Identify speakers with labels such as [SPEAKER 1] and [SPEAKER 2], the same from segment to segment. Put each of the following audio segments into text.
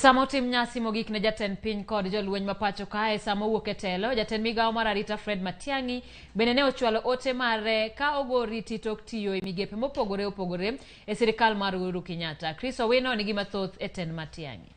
[SPEAKER 1] Sama otim nyasi mogik ne jatend piny kod jolweny ma pacho kae sama owuok e telo, jatend migawo mar arita Fred Matiang'i bende ne ochwalo ote mare ka ogo oriti tok tiyo e migepe mopogore opogore e sirikal mar Uhuru Kenyatta. Chris Owino nigi mathoth e tend Matiang'i.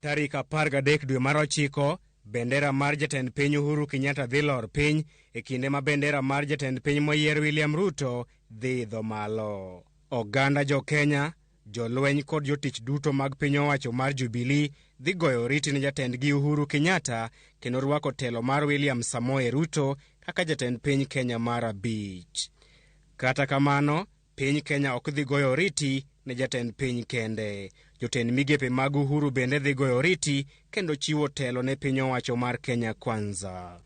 [SPEAKER 2] Tarik 13 dwe mar ochiko, bendera mar jatend piny Uhuru Kenyatta dhi lor piny e kinde ma bendera mar jatend piny moyier William Ruto dhi idho malo. Oganda jo Kenya, jolweny kod jotich duto mag piny owacho mar Jubilee dhi goyo oriti ne jatendgi Uhuru Kenyatta kendo rwako telo mar William Samoei Ruto kaka jatend piny Kenya mar abich. Kata kamano, piny Kenya ok dhi goyo oriti ne jatend piny kende. Jotend migepe mag Uhuru bende dhi goyo oriti kendo chiwo telo ne piny owacho mar Kenya Kwanza.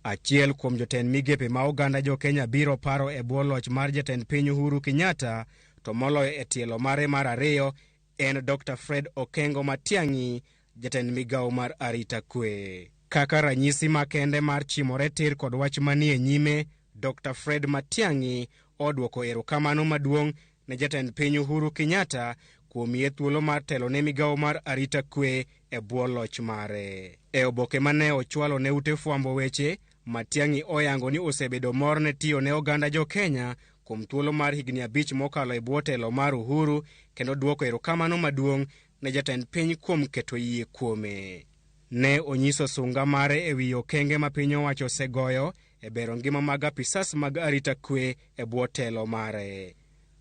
[SPEAKER 2] Achiel kuom jotend migepe ma oganda jo Kenya biro paro e bwo loch mar jatend piny Uhuru Kenyatta to moloyo e tielo mare mar ariyo en Dr. Fred Okengo Matiang'i, jatend migawo mar arita kwe. Kaka ranyisi makende mar chimore tir kod wach manie nyime, Dr. Fred Matiang'i odwoko erokamano maduong' ne jatend piny Uhuru Kenyatta kuom miye thuolo mar telo ne migawo mar arita kwe e bwo loch mare. E oboke mane ochwalo ne ute fwambo weche, Matiang'i oyango ni osebedo mor ne tiyo ne oganda jo Kenya kuom thuolo mar higni 5 mokalo e bwo telo mar Uhuru kendo dwoko erokamano maduong' ne jatend piny kuom keto yie kuome. Ne onyiso sunga mare e wi okenge ma piny owacho osegoyo e bero ngima mag apisas mag arita kwe e bwo telo mare.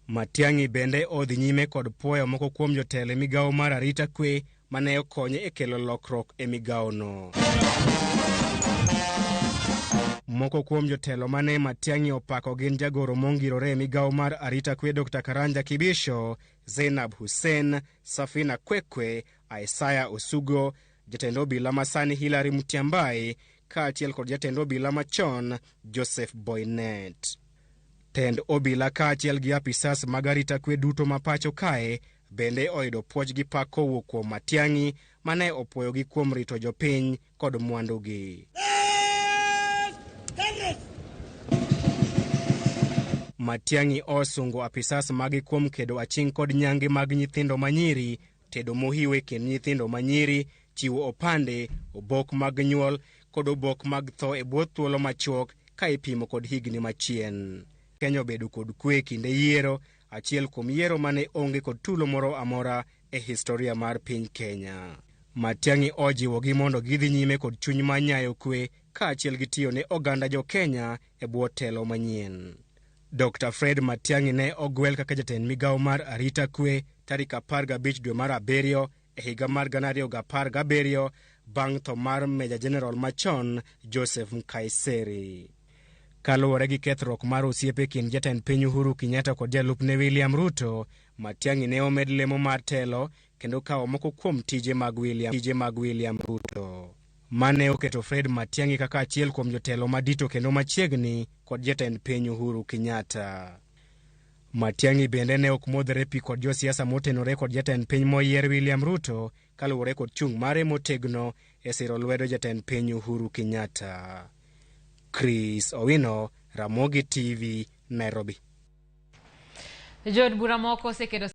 [SPEAKER 2] Matiang'i bende odhi nyime kod puoyo moko kuom jotelo e migawo mar arita kwe mane okonye e kelo lokruok e migawono. Moko kuom jotelo mane Matiang'i opako gin jagoro mongirore e migawo mar arita kwe Dr. Karanja Kibisho, Zainab Hussein, Safina Kwekwe, Isaiah Osugo, jatend obila masani Hilary Mutyambai kaachiel kod jatend obila machon Joseph Boynet. Tend obila kaachiel gi apisas mag arita kwe duto ma pacho kae bende oyudo puoch gi pak kowuok kuom Matiang'i mane opuoyogi kuom rito jopiny kod mwandugi. Matiang'i osungo apisas mage kuom kedo aching' kod nyange mag nyithindo manyiri, tedo mohiu e kind nyithindo manyiri, chiwo opande, obok mag nyuol kod obok mag tho e bwo thuolo machuok ka ipimo kod higni machien. Kenya obedo kod kwe e kinde yiero, achiel kuom yiero mane onge kod tulo moro amora e historia mar piny Kenya. Matiang'i ojiwogi mondo gidhi nyime kod chuny mar nyayo kwe kaachiel gi tiyo ne oganda jo Kenya e bwo telo manyien. Dr. Fred Matiang'i ne ogwel kaka jatend migawo mar arita kwe tarik 15 dwe mar abiriyo e higa mar 2017 bang' tho mar Meja Jeneral machon Joseph Nkaissery. Kaluwore gi kethruok mar osiep e kind jatend piny Uhuru Kenyatta kod jalupne William Ruto, Matiang'i ne omed lemo mar telo kendo kawo moko kuom tije mag William Ruto. Mane oketo Fred Matiang'i kaka achiel kuom jotelo madito kendo machiegni kod jatend piny Uhuru Kenyatta. Matiang'i bende ne ok modhre pi kod josiasa motenore kod jatend piny moyier William Ruto kaluwore kod chung' mare motegno e siro lwedo jatend piny Uhuru Kenyatta. Chris Owino, Ramogi TV, Nairobi.
[SPEAKER 1] Jood bura moko oseketo